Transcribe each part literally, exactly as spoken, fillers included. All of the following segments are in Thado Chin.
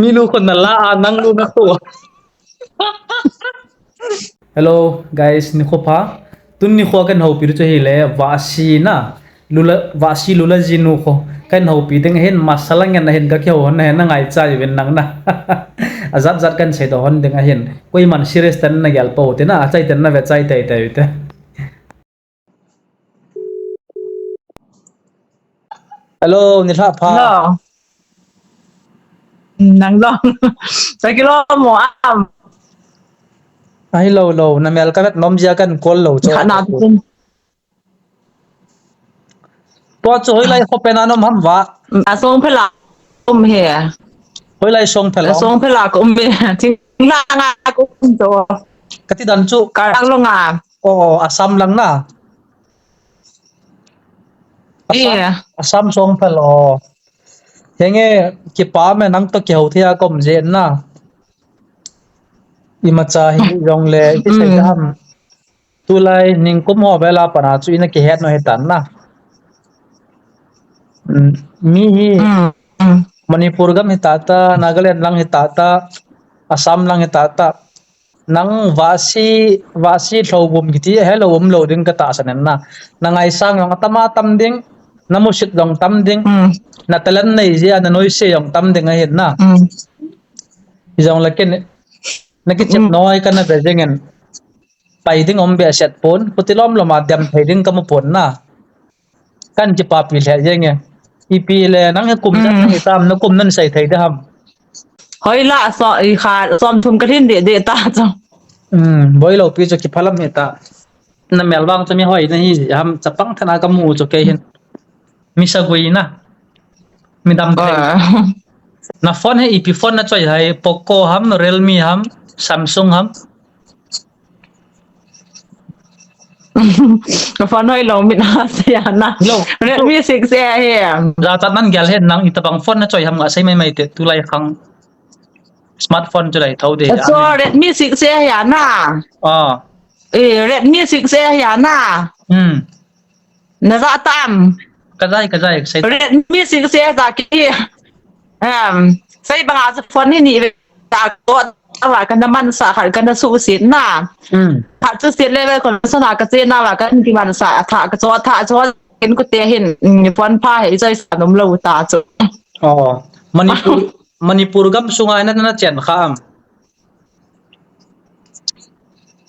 Mi lu khun na la a, nang lu na khu. Hello, guys, nikho pha. Tun nikho kan houpi chu hile, vahsi na. Lula, vahsi lula jinu kho. Kan houpi ding ahin, masala ngen ahin, ka kihou hon ahin, na ngaicha uvin nang na. Ajat jat kan seidoh hon ding ahin. Koiman serious tan na gel pou, tina, achai tan na ve chai tai tai te. Hello, nilhah pha. Hello. Nang jong. Chakilo mo am. Ai lo lo, na mel ka vet nom jia kan call lo cho. Kha na tu. Tua chu hoilai khopen a na um ham va. A Songphel a um he. Hoilai Songphel a um. Songphel a um he. Thinglhang a um to. Kati dan chu. Karbi Anglong a. Oh, Assam lang na. Assam, Assam Songphel o. Henge, kipa me nang to kihou thei a kom je na. Imacha hi jong le, kisei ta ham. Tulai ningkum ho vela pana chu ina kihet no hitan na. Mi hi Manipur gam hita ta, Nagaland lang hita ta, Assam lang hita ta. Nang vahsi, vahsi lhouvum kiti, helou um lou ding ka tahsan in na. Na ngaisang jong atam atam ding, na musit jong tam ding, na talent nei jeh a na noise jong tam ding ahin na. Jong le ken, na kichep noi ka na ve jeng in. Pai ding um behseh pon, khuti lom lom a dem thei ding ka mu pon na. Kan kipapi lheh jeng e. Ipi le nang hi kum ijat nang hitam, na kum nan sei thei de ham. Hoila so i kha som thum ka lhin de de ta chu. Hmm, boi lo pi chu kiphalam hita. Na mel vang chu mi hoi na hi ham chapang thana ka mu chu kei hin. Mi sagui na. Mi dam thei. Na phone hi ipi phone na choi ham, Poco ham, Realme ham, Samsung ham. Ka phone hoi lo min a sia na. Lo. Redmi six A hi. Jachat nan gel hen nang itabang phone na choi ham nga sei mai mai te tulai khang smartphone chu lai tho de. So Redmi six A hi na. Ah. Eh, Redmi six A hi na. Hmm. Na ja tam. Ka jai, ka jai, sei. Redmi six A ta ki. Um, sei banga phone ni ni ta ko ta wa ka na man sa kha ka na su sit na. Hmm. Tha chu state level ko sa na ka che na wa ka ti man sa tha ka cho tha cho in ko te hin, mm, phone pha he choi sa nom lo ta chu. Oh, Manipur, Manipur gam sunga na na chen kha am.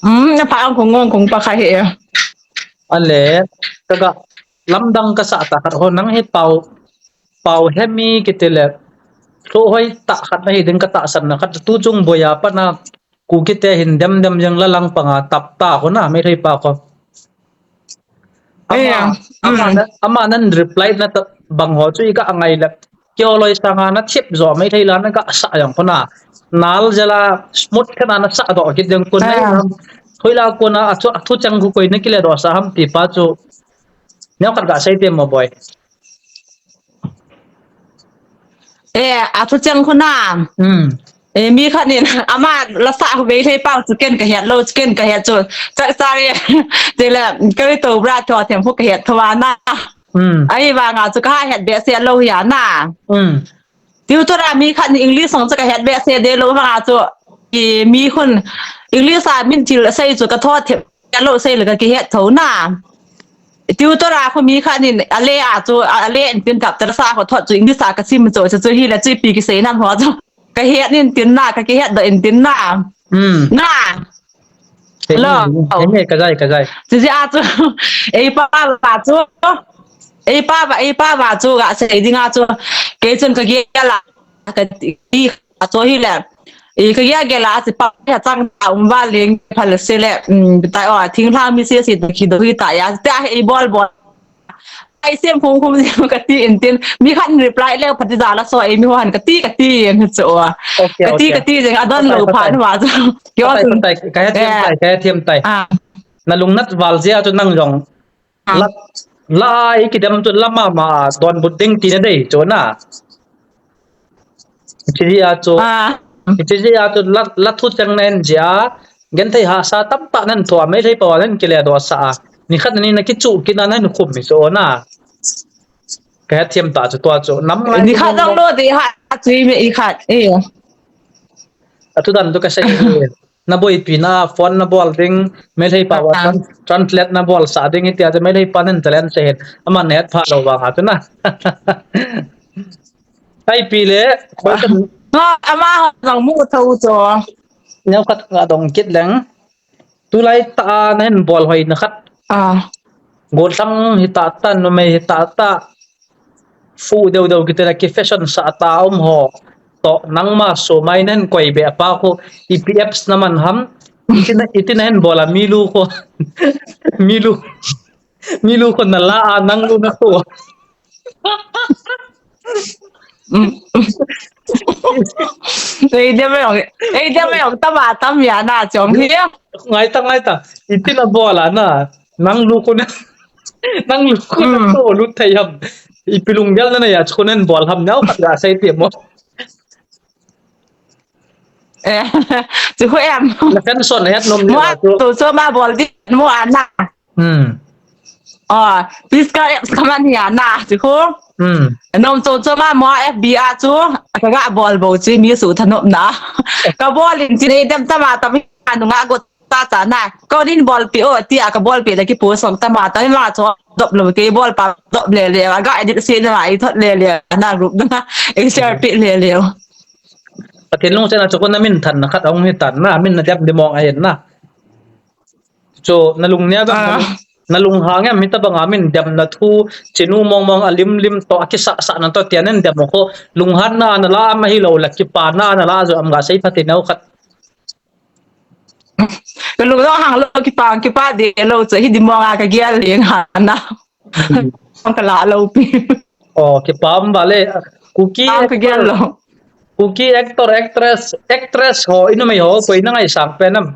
Hmm, na pha ang kong ngong kong pa kha he. Ale, kaga lamdang ka sa ta khat ho nang hi pau, pau hemi kiti le. Lhohoi ta khat na hi ding ka tahsan na khat tu chung boya pa na Kuki te hin dem dem jeng la lang panga tap ta ho na, Meitei pa ko. Ama, ama nan, ama nan reply na ta bang ho chu i ka angai le. Kio loi sanga na thip jo Meitei la na ka sa jong ko na. Nal jela smooth ka na na sa do kit jong ko na. Hoila ko na a thu, a thu chang ko koi na kile do sa ham ti pa chu. Neo khat ga sei te mo boy. Eh, a thu chang khu na. Hmm. Eh, mi khat nin, ama la sa khu Meitei pau chu ken ka het lo, chu ken ka het chu. Chak sa re, te le, ka ri to bra tho, them khu ka het tho na. Hmm. Ai, vanga chu ka het behseh lo ya na. Hmm. Tutor a mi khat nin English song chu ka het behseh de lo vanga chu. I mi khun English a min thil sei chu ka tho them. Ka lo sei le ka kihet tho na. Tutor a khu mi khat nin a le a chu, a le in tin tap tar sa khu thot chu English a ka sim chu, chu, chu hi le chu pi kisei nam ho chu. Ka het nin tin na, ka kihet do in tin na. Hmm. Na. Hello. Henge, ka jai, ka jai. Chu ji a chu. Ei pa la chu. Ei pa ba, ei pa ba chu ga sei ding a chu. Kei chun ka ge la. Ka ti. A chu hi le, i ka gel gel a, si pa ha chang ta um va leng pha le se le, um, ta o, thinglhang mi se si ta khi do hi ta ya, ta he i bol bol. Ai sem khum khum sem ka ti in tin, mi khat reply le pha ti da la so, ei mi ho han ka ti, ka ti en chu a. Okay, ka ti, okay. Ka ti jeng a don lo pha nu a chu. Kyo chu. Ka he thiam tai, ka he thiam tai. Ah. Na lungnat val jia chu nang jong. Ah. La, la, i kidem chu la mama, don but ding ti na dei chu na. Hiche jeh a chu, ah, hiche jeh a chu la, la thu chang na en jeh a, genthei hahsa tamtah nan tho a, Meitei pau a nan kile doh sah a. Nikhat ni na kichuh kit na nan khum mi chu na. Ka hethiam ta chu tua chu. Nam ngai nikhat dong lo dei ha, chu mi i khat. Eh. Atu dan tu kasei. Na boipi na phone na bol ding, Meitei pao a tran-, translate na bolsah ding, hitia chu Meitei pan in talent sei hin. Aman het pha lou vang a chu na. Ai pi le, koi kan. Nga, ama ho jong mu tho cho. Neo khat nga dong kit leng. Tulai tah a na hin bol hoi na khat. Ah. Gollhang hi tah tah, numei hi tah tah. Fu deu deu kiti le ki fashion sah tah um ho. Toh nangma so mai na hin koi be pa khu ipi apps na man ham. Iti na, iti na hin bol a mi lu khu. Mi lu. Mi lu khu na la a nang lu na khu. Ei, dia mai ong, ei, dia mai ong, tama, tam ya na, chong hi. Ngai ta, ngai ta. Iti na bol a na. Nang lu khu na. Nang lu khu na to lu thei ham. Ipi lunggel na na ya, chu khu na hin bol ham, neo khat ga sei ti mo. Eh, chu khu em. Na kan son het nom ni. Mo a chu. Tu chu ma bol di, mo a na. Hmm. Ah, Piskart apps kaman hi a na, chu khu. Hmm. Nom chu chu ma mo F B a chu, ka ga bol bo chu mi su thanop na. Ka bol in chi nei dem tama tam hi a nunga go ta ta na. Ka din bol pi o, ti a ka bol pi da ki post song tama tam ma chu dop lo ke bol pa dop le le, a ga edit se na i thot le le, na group na, i share pi le le. Pathen lungset a chu khu na min than na khat ong hi tan na, min na dem di mong a hin na. Chu na lung nia bang, ah, na lunghang em, hitabang a min demna thu, chinu mong mong a lim lim to, a kisah sah na to, tia nen dem ko, lunghan na na la, ama hi lo la, kipa na na la, jo am ga sei pha ti neo khat. Ka lung lo hang lo, kipa, kipa de lo, chu hi di mong a ka gel leng ha na. Hmm. Ka la lo pi. Oh, kipa um ba le. Kuki actor, Kuki actor, actress, actress ho, i numei ho, koi na ngaisang pen am?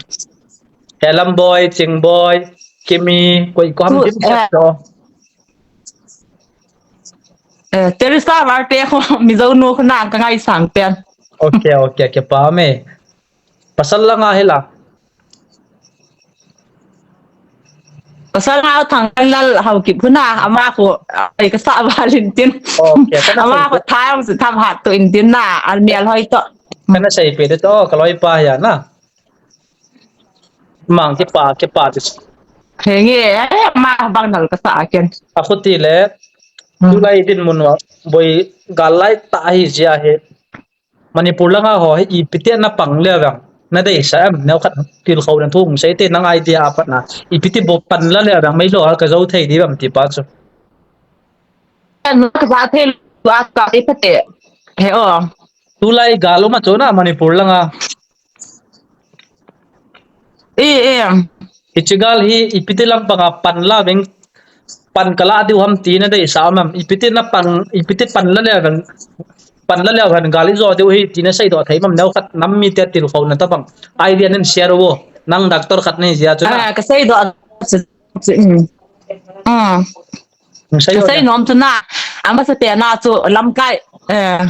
Helam Boy, Ching Boy, Kimi, koi ko ham dim sa to. Eh, Teresa Warte ho, Mizo nu khu na ka ngaisang pen. Okay, okay, kipa me. Pasal langa hi la. Pasal langa Thangkanlal Haokip khu na, ama khu, ai ka sa valin tin. Okay, kana ama khu thai ang su tham hat tu in tin na, al mial hoi to. Kana sei pe de to, ka loi pa ya na. Mang kipa, kipa ti. Henge, eh, ama bang nal ka sa ken. A khu ti le, hmm, tulai din mun wa, boi gal lai ta hi jia he. Manipur langa ho hi ipi ti na pang le vang. Na deisah em, neo khat tilkhouna thu sei te nang idea a pat na. Ipi ti bol pan la le vang, mai lo a ka zo thei di bam ti pa chu. Ka za thei lo a ka i pate. He o. Tulai gal um a chu na Manipur langa. E, e. Hiche gal hi ipi ti lampang a pan la veng, pan ka la diu ham ti na deisah em? Ipi ti na pan, ipi ti pan la le veng, pan la le veng gal i jo diu hi ti na seidoh thei em? Neo khat nam mite tilkhouna tabang idea nen share vo. Nang doctor khat nei jia chu na. Ah, ka seidoh. Mm. Ka sei nom chu na. Amasapen a chu lamkai, eh,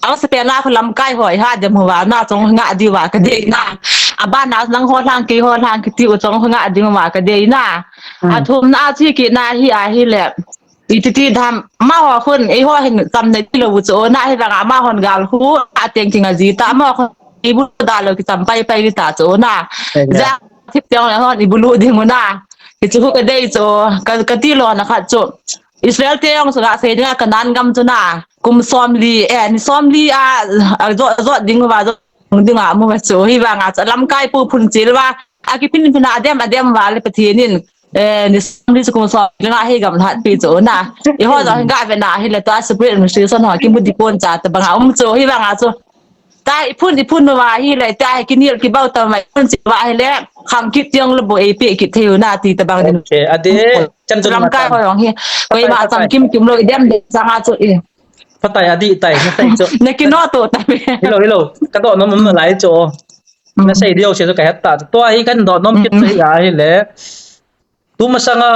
Amasapen a khu lamkai hoi ha dem uva na chong nga diuva ka dei na. Aban a nang ho lang kei ho lang kiti u chong nga diuva ka dei na. Hmm. Athum na a chi kit na hi a hi le. Iti ti dam ma ho khun ei ho hin tam nei lo u chu na hi vang a ma hon gal khu a teng kinga ji ta ma ho khun i bu da lo ki tam pai pai ta chu na. Amen. Ja thip tiang le hon i bulu ding u na. Ki chu khu ka dei chu ka, ka ti lo na khat chu. Israel te jong chu ga sei ding a Canaan gam chu na. Kum somli, eh, ni somli a, a, jot, jot ding uva, jot ding a, mu va chu, hi vang a chu, lamkai pu phun chil va, a kiphin phin a dem, a dem va le Pathen in, eh, ni somli chu kum somli nga hi gam lhat pi chu na. I ho jong hin ga ve na hi le tua separate administration ho, kimu di pon cha tabang a um chu, hi vang a chu. Ta i phun, i phun va hi le, ta hi kinil kibau ta mai phun chi va hi le, khang kit tiang le bo ei pe kit thei u na ti tabang din. Okay, adi, chan chun lamkai ho jong hi. Koi ma cham kim kim lo i dem de chang a chu i. Phatai adi tai, na tai chu. Na kino to ta me. Hello, hello. Ka doh nom um na lai chu. Na sei diu se chu ka het ta. Tua hi kan doh nom kit chu hi a hi le. Tu masanga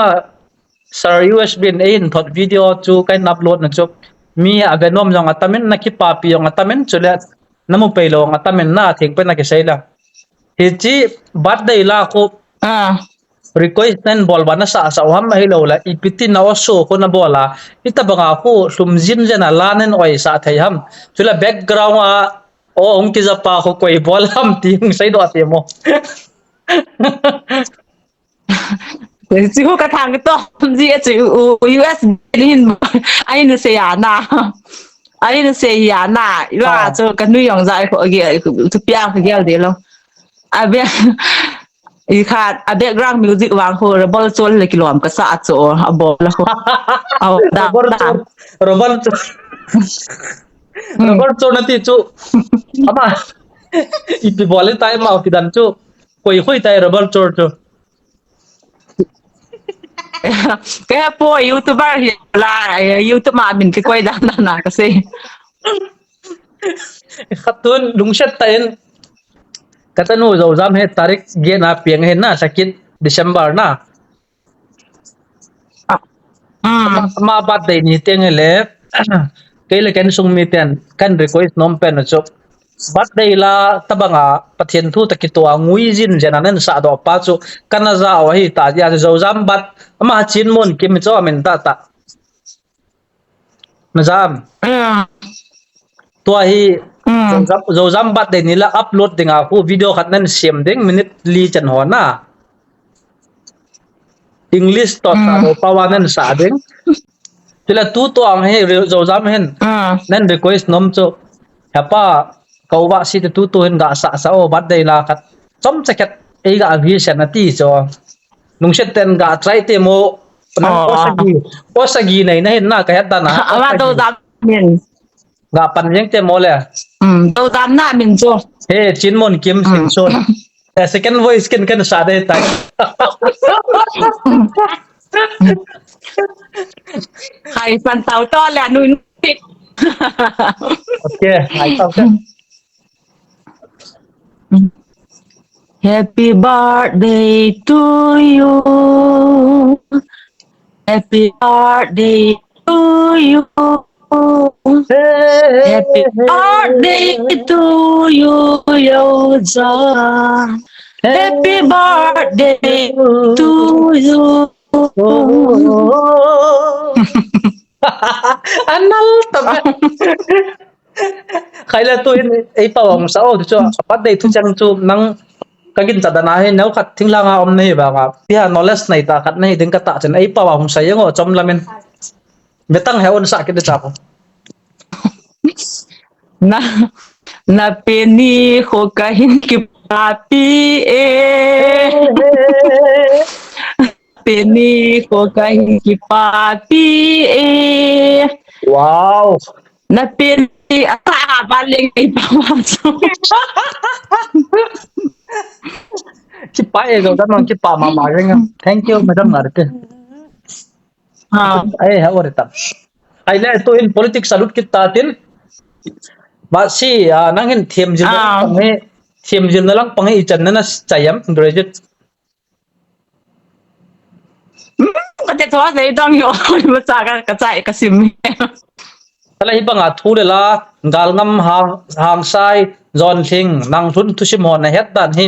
Sir U S B in ei hin thot video chu kan upload na chu. Mi a ve nom jong a tamin, na kipapi jong a tamin, chule na mu pei lo jong a tamin na thing pe na kisei la. Hichi birthday la khu. Ah. Request nen bol ba na sa sa ham hi lo la. Ipi ti na o so ko na bol a. Ita banga khu lhum jim jena la nen oi sa thei ham. Chule background a O, hung kija pa ho koi bol ham ti hung seidoh te mo. Chu ka thang to, ji chu U S hin, ai nu se ya na. Ai nu se ya na. Iwa chu ka nu yong jai ko ge, chu pia ka gel de lo. Abe, i kha, a background music vang ho, Rebel Chol le kilom ka sa chu, a bol ho. Au, da, Rebel da. Chol, Rebel Chol. Hmm. Rebel Chol na ti chu. Ama. Ipi bol tai ma kidan chu. Koi hoi tai Rebel Chol chu. Ka he po YouTuber hi la, YouTube ma min kikoi dan na na ka sei. Khatun lungset tah in. Ka tanu Zozam he tarik get na piang he na sakit December na. Ah. Mm. Ama, ama birthday ni teng le. Kei le ken sung mi ten kan request nom pen chu. Birthday la tabanga Pathen thu ta kitoh a ngui jin jin a nen sa doh pa chu kana ja o hi ta ja Zozam bat ama Chinmun Kim chu amin ta ta. Na jam. Mm. Tua hi, mm, Zozam, Zozam birthday ni la upload ding a khu video khat nan siam ding minute li chan ho na. English to sa, mm, lo pa wa nan sa ding. Tila tu to ang hi re-, Zozam hin. Mm. Nan request nom chu. He pa, kau va si tu tu hin ga sa sa o birthday la khat. Chom cha khat ei ga vi sa na ti chu. Lungset ten ga try te mo. Nan, oh, ko sagi, ko sagi nei na hin na ka het da na. Ama Zozam min. Ga pan jeng te mo le. Mm, Zozam na min chu. He, Chinmun Kim, mm, Sin Sun. Eh, second voice ken ken sa de tai. Hai pan tau to le nun. Okay, hai tau te. Happy birthday to you. Happy birthday to you. Happy birthday to you, Yoja. Happy birthday to you. Anal ta. Khaila tu in ei pawang sa o chu birthday thu chang chu nang ka gin cha dana he neu khat thinglang a om nei ba nga. Pia knowledge nei ta khat nei ding ka ta chen ei pawang sa yang o chom lamin. Betang he on sa kit de cha ko. Na, na peni kho kahin kipapi e. Peni kho kahin kipapi e. Wow. Na peni a ba leng ei pa ma so. Kipa e lo da non kipa ma ma leng. Thank you, madam Ngarte. Ah. Ai, ha, ore ta. Ai le, tu in politics a lut kit ta tin. Ba si, ah, nang hin thiam jil na lang pang hi, thiam jil na lang pang hi, i chan na na chayam, graduate. Hmm, ka te thua nei dong yo, ma cha ka, ka chai, ka sim. Kala hi banga thu le la, gal ngam hang, hang sai, zon thing, nang thun thu sim hon na het dan hi,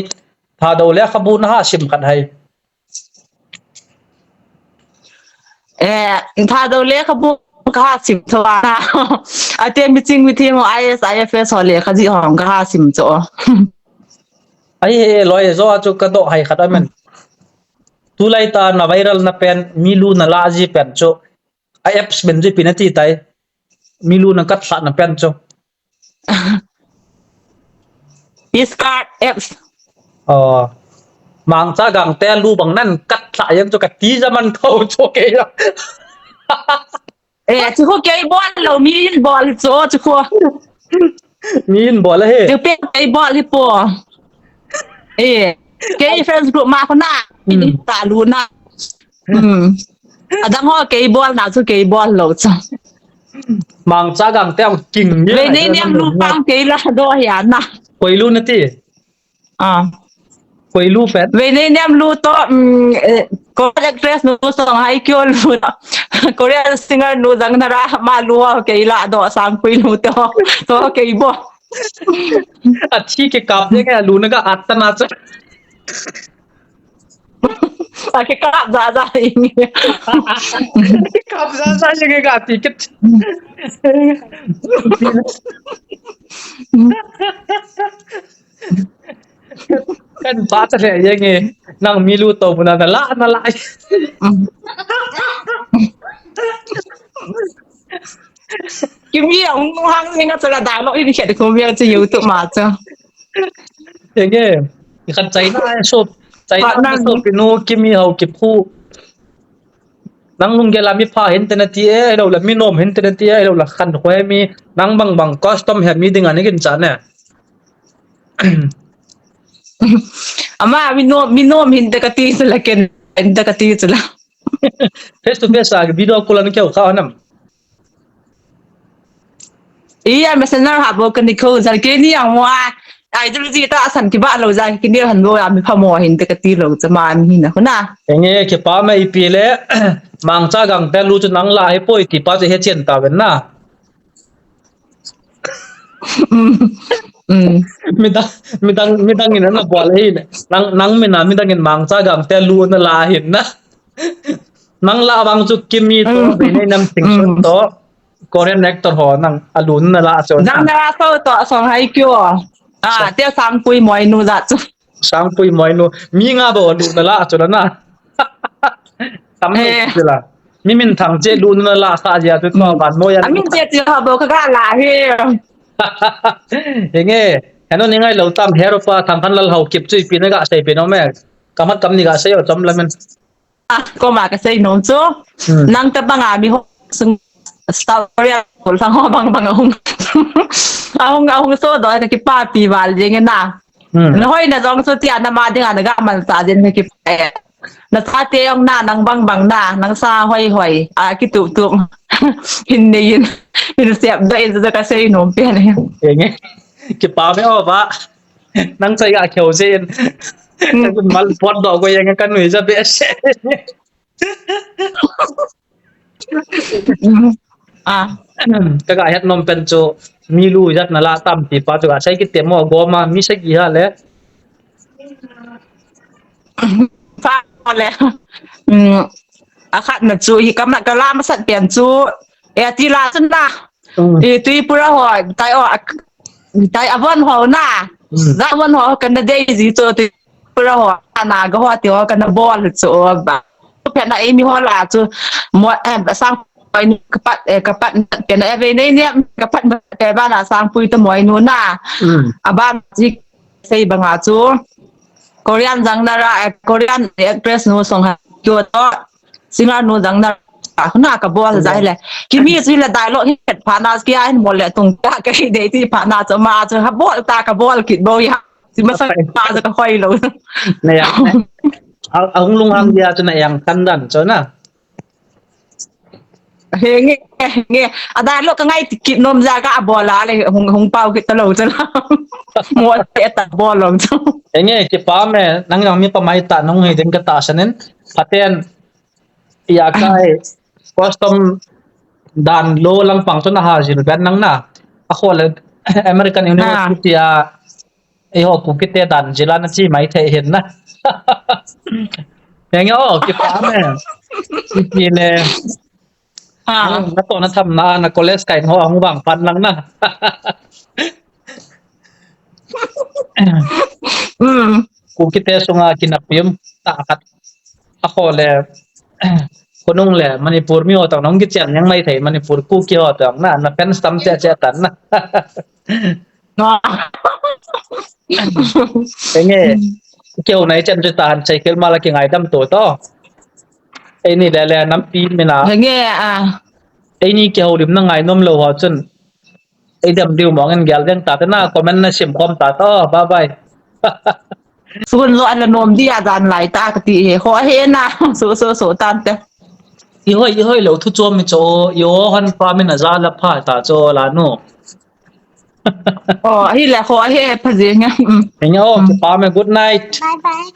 Thadou le khabu na ha sim khat hai. Eh, Thadou le khabu ka ha sim tho a. Ate mi ching mi thim ho I A S, I F S ho le kha ji ho ka ha sim cho. Ai he loi zo a chu ka doh hai khat amen. Tulai ta na viral na pen, mi lu na la ji pen chu. A apps ben ji pi na ti tai. Mi lu na kat sa na pen chu. Discard apps. Oh. Mangcha gang te lu bang nan kat sa yang chu ka ti ja man tho cho ke ya. Eh, chu ko kei bol lo, mi in bol cho chu ko. Mi in bol he. Chu pe kei bol hi po. Eh, kei friends group ma ko na, hmm, in ta lu na. Hmm. Adang ho kei bol na chu kei bol lo cha. Mangcha gang te ang king ni. Ve nei nem lu pang kei la do ya na. Koi lu na ti. Ah. Koi lu pen. Ve nei nem lu to, um, eh, Korean actress nu song hai kyo lu na. Korean singer nu jang na ra ma lu kei la do sang koi lu to. To kei bol. A thi ke kap de ke lu na ka at ta na cha. Sa ke kap ja ja inge. Kap ja ja inge ka ti kit. Kan pa ta le inge. Nang mi lu to bu na na la na la. Kimi ang hang ni nga chala dialogue ini khet ko mi ang chu YouTube ma chu. Inge. Ikan China so. China so pinu kimi hau kipu. Nang lunggel a mi pha hinte nati e, lo la mi nom hinte nati e, lo la khankho he mi, nang bang bang custom he mi ding ani kin cha ne. Ama mi nom, mi nom hinte kati chu la ken, hinte kati chu la. Face to face a video call an keu kha nam. Iya, messenger ha bo kani ko, jal ke ni ang wa. Ai, dul ji ta san ki ba lo ja, ki ni han bo ya mi pha mo hinte kati lo cha ma mi na huna. Inge, kipa me ipi le, Mangcha Gangte lu chu nang la he poi ti pa chu he chen ta ven na. Midang, midang, midang in na bol he ne. Nang, nang mina midang in Mangcha Gangte lu na la hin na. Nang la bang chu kimi to, be nei nam ting sun to. Korean actor ho nang a lu na la chu. Nang na la so to song hai kyo. Ah, te Sangpui Moinu ja chu. Sangpui Moinu. Mi nga bo lu na la chu la na. Tam eh. Chu la. Mi min thang che lu na la sa ja tu ko ban mo ya. A min che che ha bo ka ga la he. Inge. Heno ni ngai lo tam hero pa thang kan lal hau kip chu ipi na ga sei pe no me. Ka mat kam ni ga sei o chom la men. Ko ma ka sei nom chu. Nang ta banga mi ho sung story a kol sang ho bang bang ahung. Ahung, ahung so do ka kipa pi val jeng na. Na hoi na jong chu tia na ma ding a na ga man sa jeng ka kipa. Na sa te jong na nang bang bang na, nang sa hoi hoi. A ki tup tup. Hin nei in. Hin sep do in chu ka sei nom pe ni. Inge. Kipa me o ba. Nang chai ga kheu se in. Mal pot do ko yang ka nui ja be se. Ah. Ka ga het nom pen chu mi lu jat na la tam ti pa chu ga sei kit te mo go ma mi sei ki ha le. Sa le. A khat na chu hi kam na ka la ma sat pen chu. E ti la chu na. I Tripura ho, tai o, tai a von ho na. Za von ho kan na dei ji chu Tripura ho, na ga ho ti ho kan na bol chu ba. Phe na imi ho la chu mo, eh, sang poi ni ka pat, eh, ka pat phe na eve nei ne ka pat phe ba na Sangpui to Moinu na. A ban ji sei banga chu Korean jang na ra, eh, Korean actress nu song ha kyo to. Singer nu jang na, a, na ka bol ja le. Kimi chu le dialogue hi pha na ki a hin mo le tung ta ka hi dei ti pha na chu ma chu ha bol ta ka bol kit bo ya. Ti ma sa pa ja ka hoi lo. Na ya. A, a hung lung ham ya chu na yang kan dan chu na. He nge, nge. A dialogue ka ngai ti kit nom ja ka a bol a le hung, hung pau kit ta lo chu la. Mo te ta bol lo chu. He nge, kipa me, nang nang mi pa mai ta nung he ding ka ta sanin. Paten Ijakai custom dan lo lang pang chu na ha jil ben nang na. A kho le American University a eiho Kuki te dan jil a na chi mai thei hin na. Henge o, kipa me. Ipi le. Na to na tham na, na college kai ho hung vang pan lang na. Kuki te sunga kinapim ta khat. A kho le, khonung le, Manipur mi ho tong nong kichen yang mai thei, Manipur Kuki ho tong na, na fans tam che che tan na. Henge, keu nai chen chu ta han chai kel ma la ki ngai dam to to. Eini le le nampi mina. Henge a. Eini keu lim na ngai nom lo ho chun. Ei dam diu mong in gel deng ta te na, comment na sim khom ta to, bye bye. Sun lo an la nom dia dan lai ta ka ti he, ho he na, so, so, so, tan te. I hoi, i hoi lo thu chom mi cho, i o han pa mi na ja la pha ta cho la no. O, hi le ho he pha je nga. He nga o, pa me good night. Bye bye.